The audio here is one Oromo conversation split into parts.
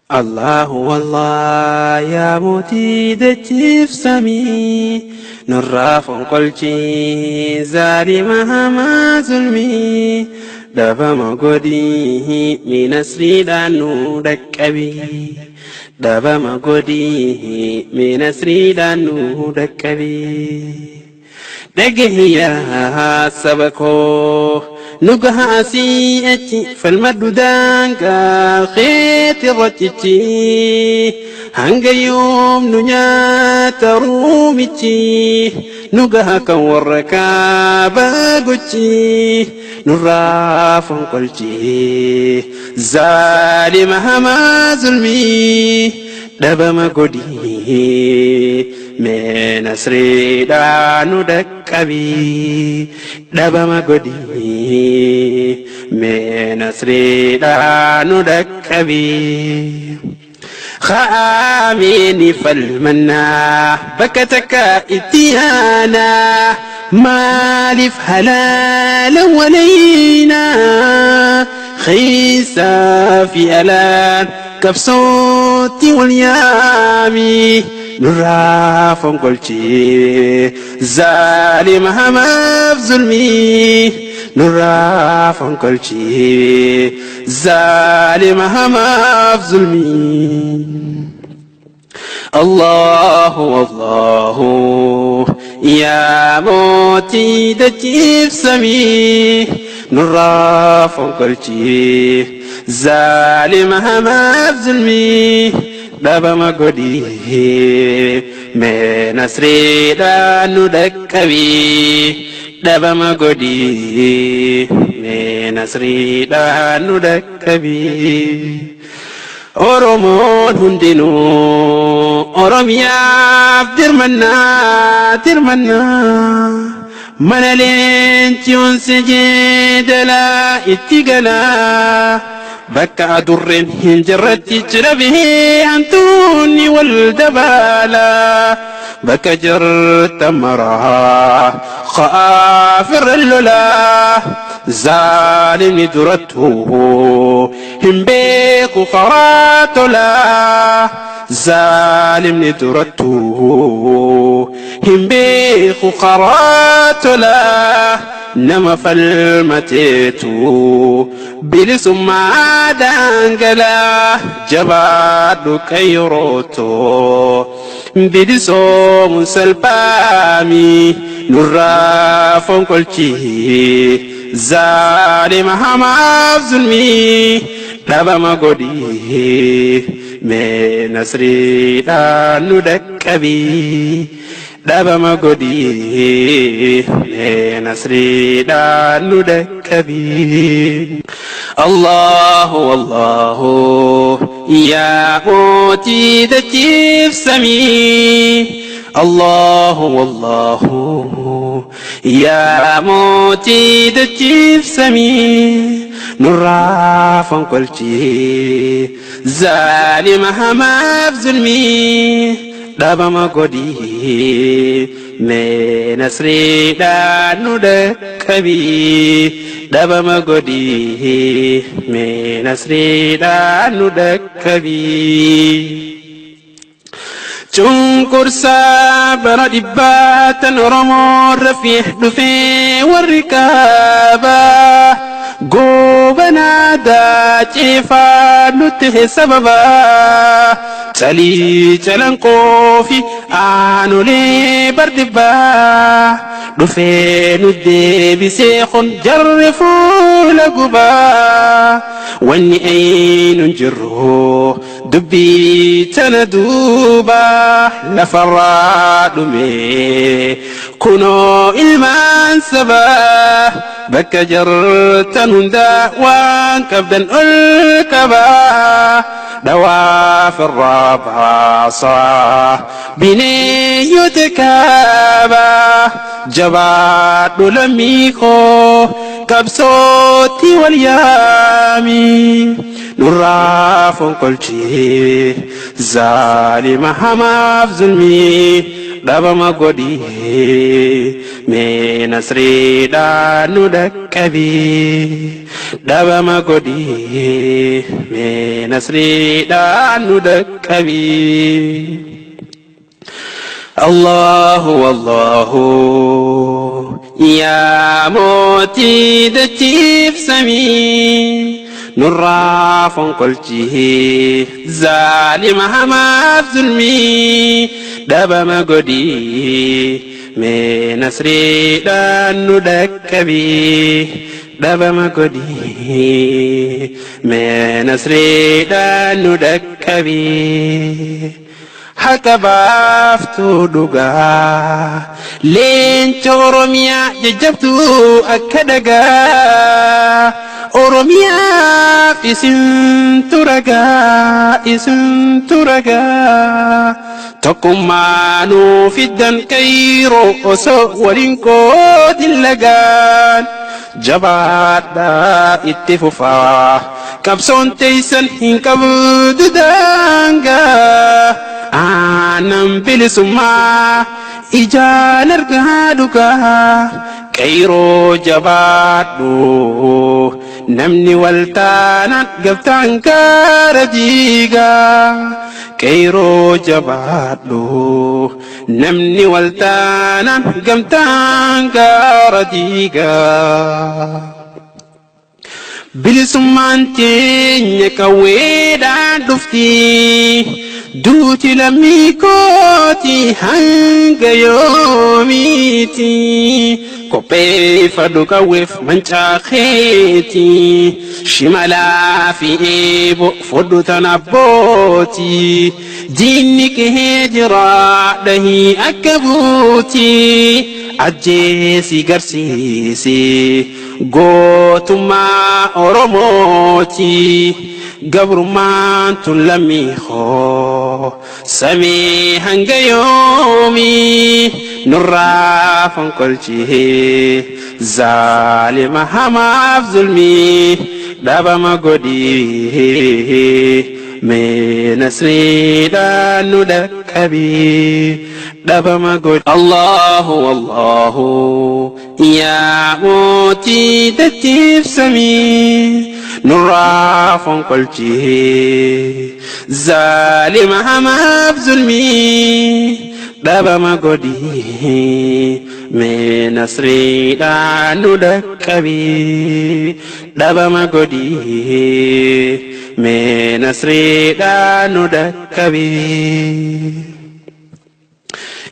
Allahu wallah yaa mootii dachiif samii nurraa fonqolchii zaalima hamaa zulmii dhabama godhii minasriidhaan nu dhaqqabii dhabama godhii minasriidhaan nu dhaqqabii. Dhagahiyaa saba koo nu gahaa si'achi falmadhu daangaa keetti rochichi hanga yoom nu nyaata ruumichi nu gaha kan warra kaabaa gochi nurraa fonqolchi zaalima hamaa zulmii dhabama godhii mee nasriidhaan nu dhaqqabii dhabama godhii mee nasriidhaan nu dhaqqabii. Kaa'amee falmannaa bakka takka itti aanaa maaliif halaala walaynaa keessaa fi alaan qabsootti wal yaami nurraa fonqolchee zaalima hamaaf zulmii nurraa fonqolchee zaalima hamaaf zulmii. Allahu Allahu yaa mootii dachiif samii nurraa fonqolchee zaalima hamaaf zulmii dhabama godhii mee nasriidhaan nu dhaqqabii dhabama godhii mee nasriidhaan nu dhaqqabii. Oromoon hundinuu Oromiyaaf dirmannaa dirmannaa mana leenci onse jeedalaa itti galaa bakka adurreen hin jirretti jira bihee hantuunni wal dabaalaa bakka jirtan maraa kaafirra lolaa zaalimni durattuu hin beeku karaa tolaa zaalimni durattuu hin beeku karaa tolaa nama falmateetu bilisummaa daangalaa jabaadhu qayyorootoo bilisoomuun salphaami nurraa fonqolchii zaalima hamaaf zulmii dhabama godhii mee nasriidhaan nu dhaqqabii dhabama godhii mee nasriidhaan nu dhaqqabii. Allahu Allahu yaa mootii dachiif samii Allahu Allahu yaa mootii dachiif samii nurraa fonqolchii zaalima hamaaf zulmii dhabama godhii mee nasriidhaan nu dhaqqabii dhabama godhii mee nasriidhaan nu dhaqqabii. Cunqursaa bara dhibbaatan Oromoo rafee dhufee warri kaabaa goobanaa daaceefaa nutti sababaa calii calanqoo fi aanolee bardibbaa dhufee nu deebisee kun jarri fuula gubaa wanni eenyuun jirru dubbii tana duuba lafarraa dhume kunoo ilmaan sabaa bakka jirtan hundaa waan qabdan ol qabaa dhawaaf irraa baasaa bineeyyota kaabaa jabaadhu lammii koo qabsootti wal yaami. Nurraa fonqolchee zaalima hamaaf zulmii dhabama godhii mee nasriidhaan nu dhaqqabii dhabama godhii mee nasriidhaan nu dhaqqabii. Allahu Allahu yaa mootii dachiif samii nurraa fonqolchii zaalima hamaaf zulmii dhabama godhii mee nasriidhaan nu dhaqqabii dhabama godhii mee nasriidhaan nu dhaqqabii. Haqa baaftuu dhugaa leenca Oromiyaa jajjabtuu akka dhagaa Oromiyaaf isintu ragaa isintu ragaa tokkummaa nuu fiddan qeyroo osoo waliin qoodin lagaan jabaadhaa itti fufaa qabsoon teeysan hin qabdu daangaa aannan bilisummaa ijaan argaa dhugaa qeyroo jabaadhu namni waltaanaan gabtaan gaara diigaa qeyroo jabaadhu namni waltaanaan gamtaan gaara diigaa. Bilisummaan teenya qawweedhaan dhufti duuti lammii kooti hanga yoomiiti qopheeffadhu qawweef mancaa keeti shimalaa fi eeboo fodhu tan abbooti diinni qehee jira dhahii akka buuti ajjeesi garsiisi gootummaa Oromooti gabrummaan tun lammii koo samii hanga yoomii nurraa fonqolchee zaalima hamaaf zulmii dhabama godhii mee nasriidhaan nu dhaqqabii dhabama godhi. Allahu Allahu yaa mootii dachiif samii nurraa fonqolchee zaalima hamaaf zulmii dhabama godhii mee nasriidhaan nu dhaqqabii dhabama godhii mee nasriidhaan nu dhaqqabii.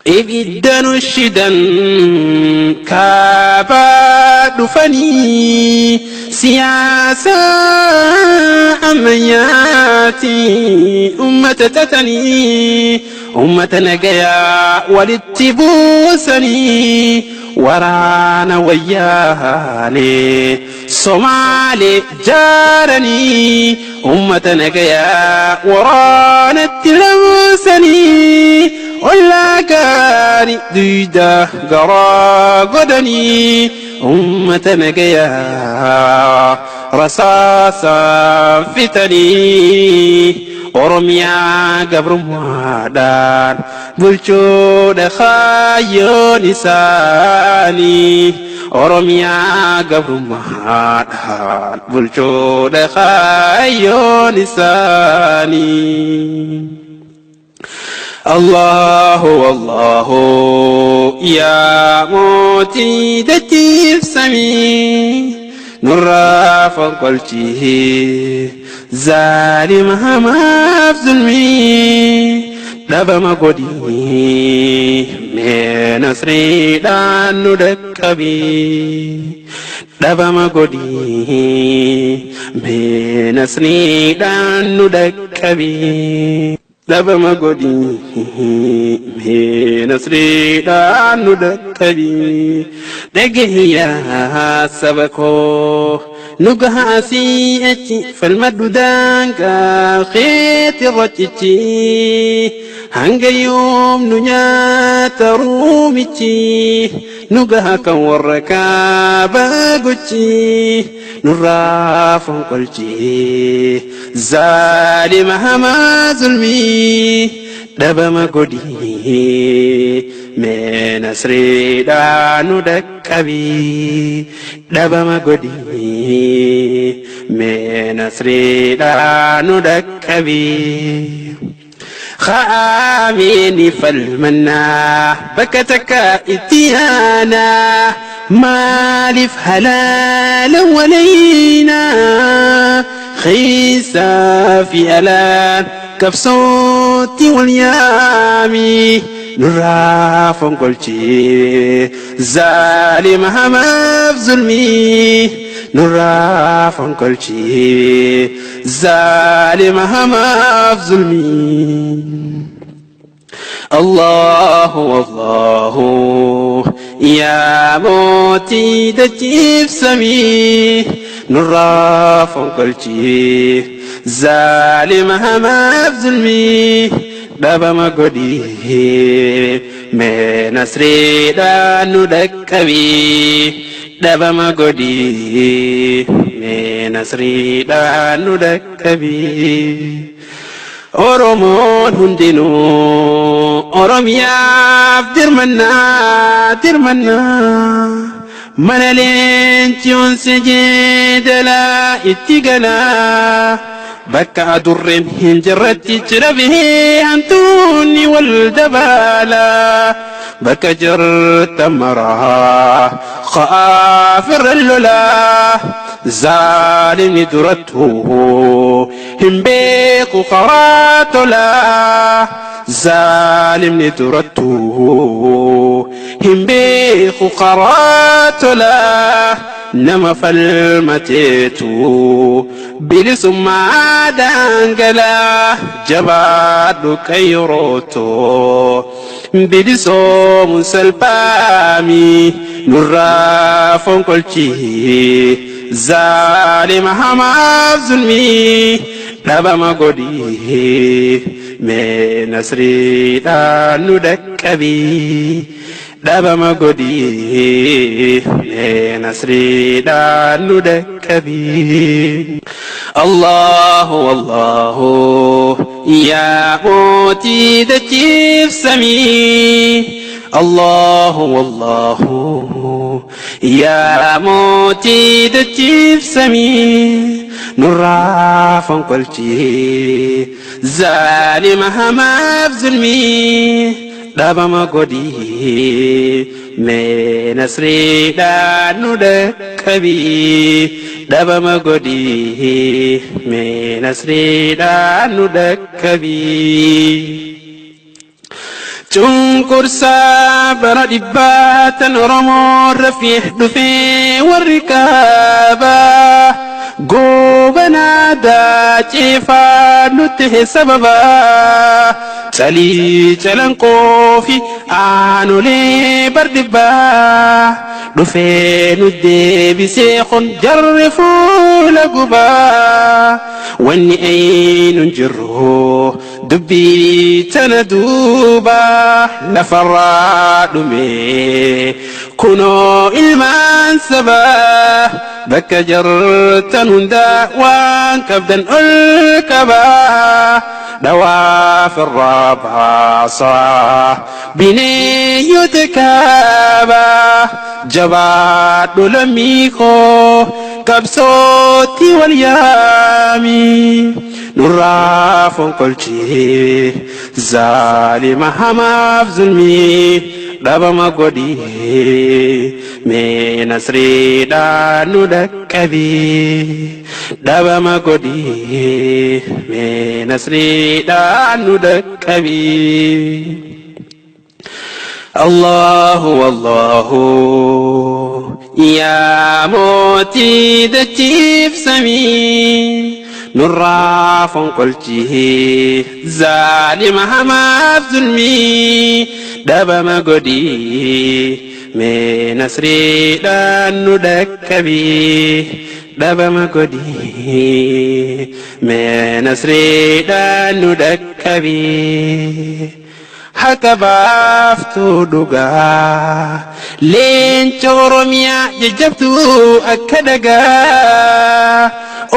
Ibidda nu shidan kaabaa dhufanii siyaasa ammayyaati ummata tatanii ummata nagayaa walitti buusanii waraana wayyaalee Somaalee jaaranii ummata nagayaa waraanatti labsanii ollaa gaarii duyda garaa godhanii ummata nagayaa rasaasaan fitanii Oromiyaa gabrummaadhaan bulchuudha kaayyoon isaanii Oromiyaa gabrummaadhaan bulchuudha kaayyoon isaanii. Allahu Allahu yaa mootii dachiif samii nurraa fonqolchii zaalima hamaaf zulmii dhabama godhii mee nasriidhaan nu dhaqqabii dhabama godhii mee nasriidhaan nu dhaqqabii dhabama godhii mee nasriidhaan nu dhaqqabii dhagahiyaa saba koo nu gahaa achi falmadhu daangaa keetirra cichi hanga yoom nu nyaata ruumichi Nu gaha kan warra kaabaa gochi nurraa fonqolchi zaalima hamaa zulmii dhabama godhii mee nasriidhaa nu dhaqqabii dhabama godhii mee nasriidhaa nu dhaqqabii. Ka'aamini falmannaa bakka takka itti aanaa maaliif halaala walaynaa keessaa fi alaan qabsootti wal yaami nurraa fonqolchi zaalima hamaaf zulmii nurraa fonqolchi zaalima hamaaf zulmii. الله والله يا موتي دجيب سمي نرى فنقلتي ظالم هما ظلمي بابا ما قدي من نسري دانو دكبي دابا ما قدي من نسري دانو دكبي. Oromoon hundinuu Oromiyaaf dirmannaa dirmannaa mana leenci onse jeedalaa itti galaa bakka adurreen hin jirretti jira bihee hantuunni wal dabaalaa bakka jirtan maraa kaafirra lolaa zaalimni durattuu hin beeku karaa tolaa zaalimni durattuu hin beeku karaa tolaa nama falmateetu bilisummaa daangalaa jabaadhu qayyorootoo bilisoomuun salphaami nurraa fonqolchi zaalima hamaaf zulmii dhabama godhii mee nasriidhaan nu dhaqqabii dhabama godhii mee nasriidhaan nu dhaqqabii. Allahu Allahu yaa mootii dachiif samii Allahu Allahu yaa mootii dachiif samii nurraa fonqolchi zaalima hamaaf zulmii dhabama godhii mee nasriidhaan nu dhaqqabii dhabama godhii mee nasriidhaan nu dhaqqabii. Cunqursaa bara dhibbaatan Oromoo rafiif dhufee warri kaabaa goobanaa daaceefaa nutti sababaa calii calanqoo fi aanolee bardibbaa dhufee nu deebisee kun jarri fuula gubaa wanni eenyuun jirru dubbii tana duuba lafarraa dhume kunoo ilmaan sabaa bakka jirtan hundaa waan qabdan ol qabaa dhawaaf irraa baasaa bineeyyota kaabaa jabaadhu lammii koo qabsootti wal yaami nurraa fonqolchi zaalima hamaaf zulmii dhabama godhii mee nasriidhaan nu dhaqqabii dhabama godhii mee nasriidhaan nu dhaqqabii. Allahu Allahu yaa mootii dachiif samii nurraa fonqolchi zaalima hamaaf zulmii dhabama godhii mee nasriidhaan nu dhaqqabii dhabama godhii mee nasriidhaan nu dhaqqabii. Haqa baaftuu dhugaa leenca Oromiyaa jajjabduu akka dhagaa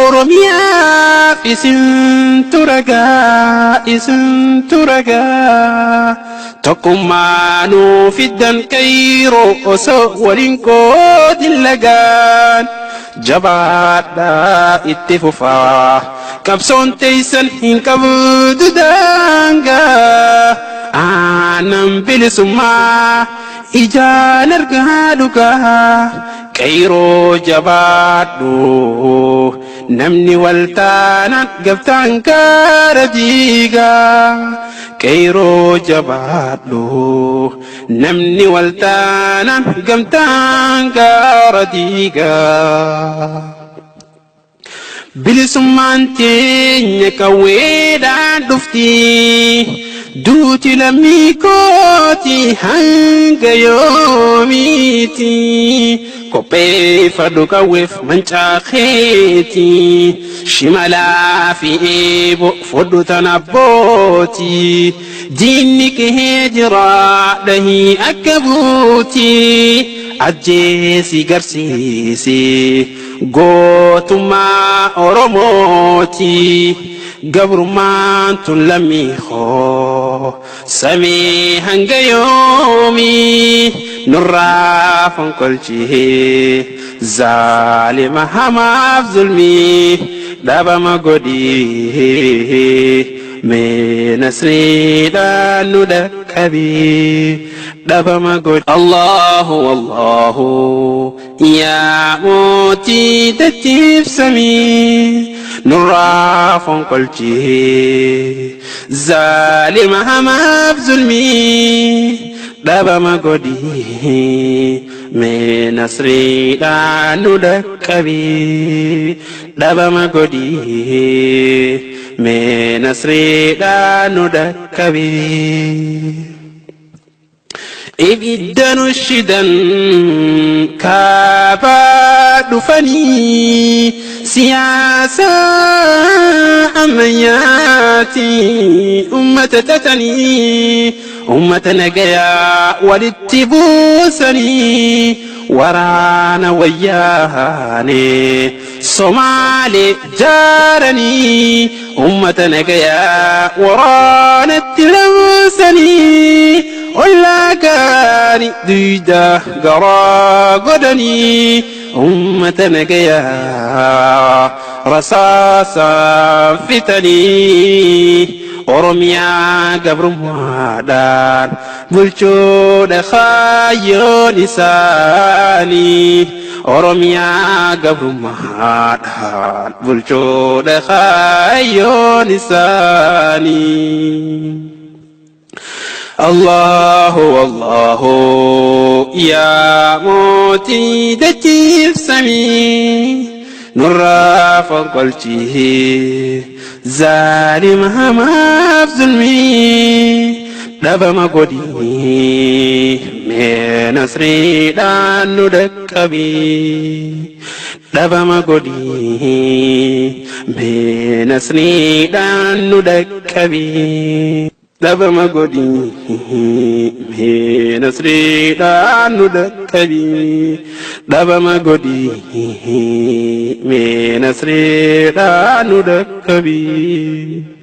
Oromiyaaf isintu ragaa isintu ragaa tokkummaa nuu fiddan qeyroo osoo waliin qoodin lagaan jabaadhaa itti fufaa qabsoon teeysan hin qabdu daangaa aannan bilisummaa ijaan argaa dhugaa qeyroo jabaadhu namni waltaanaan gabtaan gaara diigaa qeyroo jabaadhu namni waltaanaan gamtaan gaara diigaa. Bilisummaan teenya qawweedhaan dhufti duuti lammii kooti hanga yoomiiti qopheeffadhu qawweef mancaa keeti shimalaa fi eeboo fudhu tan abbooti diinni qihee jira dhahii akka buuti ajjeesi garsiisi gootummaa Oromooti gabrummaan tun lammii koo samii hanga yoomii nurraa fonqolchee zaalima hamaaf zulmii dhabama godhii mee nasriidhaan nu dhaqqabii dhabama godhi Allahu Allahu yaa mootii dachiif samii nurraa fonqolchee zaalima hamaaf zulmii dhabama godhii mee nasriidhaan nu dhaqqabii dhabama godhii mee nasriidhaan nu dhaqqabii. Ibidda nu shidan kaabaa dhufanii siyaasa ammayyaati ummata tatanii ummata nagayaa walitti buusanii waraana wayyaane Somaalee jaaranii ummata nagayaa waraanatti labsanii ollaa gaarii duyda garaa godhanii ummata nagayaa rasaasaan fixanii Oromiyaa gabrummaadhaan bulchuudha kaayyoon isaanii Oromiyaa gabrummaadhaan bulchuudha kaayyoon isaanii. Allahu Allahu yaa mootii dachiif samii nurraa fonqolchii zaalima hamaaf zulmii dhabama godhii mee nasriidhaan nu dhaqqabii dhabama godhii mee nasriidhaan nu dhaqqabii dhabama godhii mee nasriidhaan nu dhaqqabii dhabama godhii mee nasriidhaan nu dhaqqabii.